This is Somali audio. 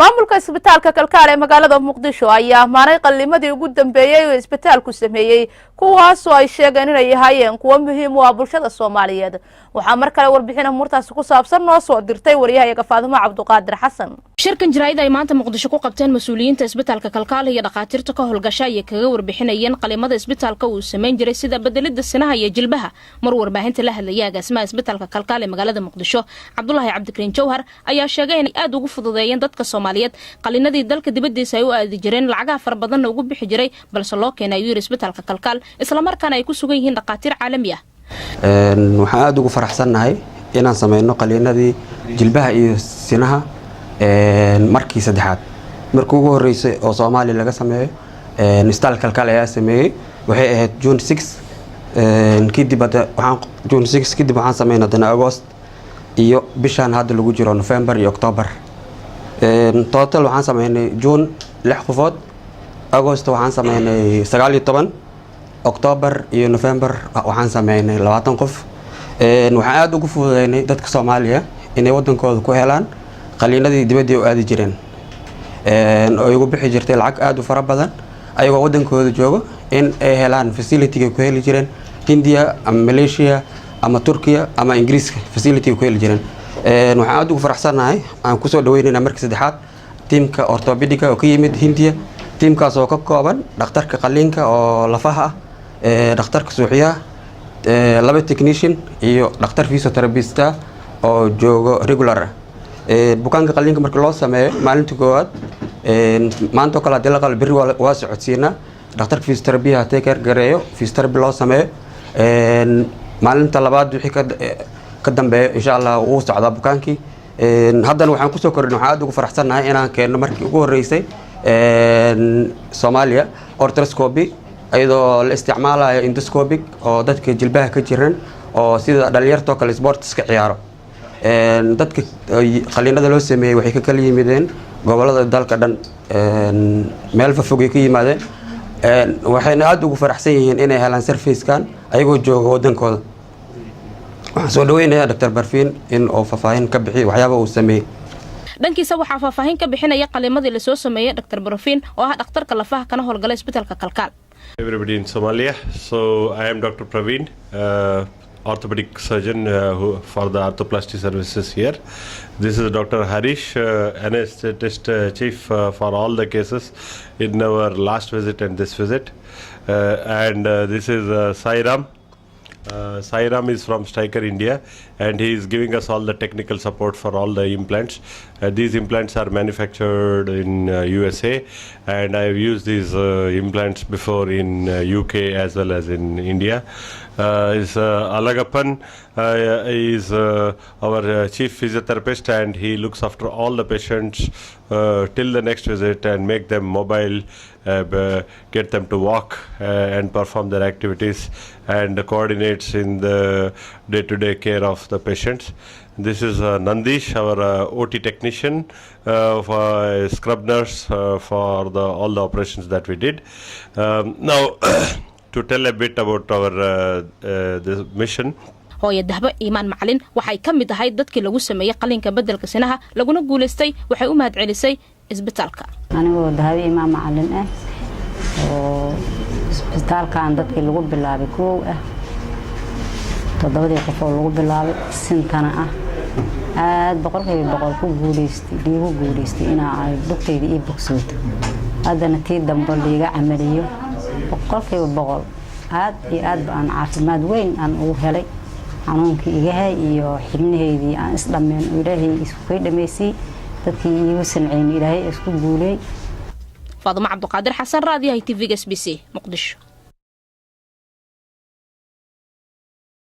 Maamulka Isbitaalka Kalkaal ee magaalada Muqdisho ayaa ammaanay qalliimadii ugu dambeeyey oo isbitaalku sameeyey, kuwaasoo ay sheegeen inay ahaayeen kuwo muhiim u ah bulshada Soomaaliyeed. Waxaa mar kale warbixin amuurtaasi ku saabsan noo soo dirtay waryahayaga Faadimo Cabduqaadir Xasan. Shirkan jaraa'id ay maanta Muqdisho ku qabteen mas-uuliyiinta Isbitaalka Kalkaal iyo dhakhaatiirta ka howlgasha ayay kaga warbixinayeen qaliimada isbitaalka uu samayn jiray, sida bedelida sinaha iyo jilbaha. Mar warbaahinta la hadlayay, agaasimaha Isbitaalka Kalkaal ee magaalada Muqdisho, Cabdulaahi Cabdikariin Jawhar, ayaa sheegay inay aada ugu fududeeyeen dadka Soomaaliyeed qaliinadii dalka dibadiisa ay u aadi jireen, lacagaha fara badanna ugu bixi jiray, balse loo keenay, ayuu yiri, Isbitaalka Kalkaal, islamarkaana ay ku sugan yihiin dhakhaatiir caalami ah. Waxaan aada ugu faraxsannahay inaan sameyno qaliinadii jilbaha iyo sinaha markii saddexaad. Markii ugu horeysay oo Soomaaliya laga sameeyo, Isbitaalka Kalkaal ayaa sameeyey, waxay ahayd June 6. Kadib hadda waxaan June 6 kadib waxaan sameynay haddana August iyo bishaan hadda lagu jiro November iyo October. Total waxaan sameynay June lix qofood, August waxaan sameynay 19, October iyo November waxaan sameynay 20 qof. Waxaan aada ugu fududeynay dadka Soomaaliya inay wadankooda ku helaan qaliinadii dibaddii u aadi jireen oo igu bixi jirtay lacag aada u fara badan, ayagoo wadankooda joogo in ay helaan facility-ga ku heli jireen Hindiya ama Malaysia ama Turkiya ama Ingiriiska facility-ga ku heli jireen. Waxaan aada ugu faraxsanahay aan kusoo dhaweynayna markii saddexaad tiimka orthopedic-ga oo ka yimid Hindiya, tiimkaas oo ka kooban dhakhtarka qaliinka oo lafaha ah, dhakhtarka suuxiyaha, laba technician iyo dhakhtar physiotherapist oo joogo regular ah. Bukaanka qaliinka marka loo sameeyo maalinta koowaad, maanta oo kale hadii la qalo, berri waa socodsiinaa. Dhakhtarka physiotherapy take care gareeyo, physiotherapy loo sameeyo. Maalinta labaad wixii ka dambeeyo, insha Allah, wuu socdaa bukaankii. Haddana waxaan kusoo kordhin, waxaan aad ugu faraxsannahay inaan keenno markii ugu horreysay Soomaaliya arthroscopy, iyadoo la isticmaalayo endoscopic, oo dadka jilbaha ka jiran oo sida dhalinyartoo kale sports-ka ciyaaro. Dadka qaliinada loo sameeyey waxay ka kala yimideen gobolada dalka dhan, meel fofogay ka yimaadeen, waxayna aada ugu faraxsan yihiin inay helaan service-kan ayagoo jooga wadankooda. Waxaan soo dhaweynayaa Dr Barfiin in uu faahfaahin ka bixiyo waxyaaba uu sameeyey. Dhankiisa waxaa faahfaahin ka bixinaya qaliimadii lasoo sameeyey Dr Barfiin, oo ah dhakhtarka lafaha kana howlgala Isbitaalka Kalkaal. Everybody in Somalia. So I am Dr. Praveen, orthopedic surgeon for the arthroplasty services here. This is Dr. Harish, anesthetist chief for all the cases in our last visit and this visit. And this is Sairam. Sairam is from Stryker India, and he is giving us all the technical support for all the implants. These implants are manufactured in USA, and I have used these implants before in UK as well as in India. Is Alagapan is our chief physiotherapist, and he looks after all the patients till the next visit and make them mobile, get them to walk and perform their activities, and coordinates in the day-to-day care of the patients. This is Nandish, our OT technician, for scrub nurse for the all the operations that we did. Now, to tell a bit about our this mission. Hooye Dahbo Iimaan Macalin waxay ka mid ahayd dadkii lagu sameeyey qaliinka beddelka sinaha, laguna guulaystay. Waxay u mahad celisay isbitaalka. Anigoo Dahabo Iimaan Macalin ah oo isbitaalkan dadkii lagu bilaabay koow ah, toddobadii qof oo lagu bilaabay sintana ah, aad 100% ku guuleystay, liigu guuleystay inaa ay lugtayda ii bogsooto. Haddana tii dambe liiga camaliyo, 100% aad iyo aad ba aan caafimaad weyn aan ugu helay. Xanuunkii igahay iyo xibnahaydii aan isdhammeen oo Ilaahay isku kay dhammaysay, dadkii iigu sanceyn Ilaahay isku guuleey. Faadumo Cabduqaadir Xasan, raadiyaha TV-ga SBC, Muqdisho.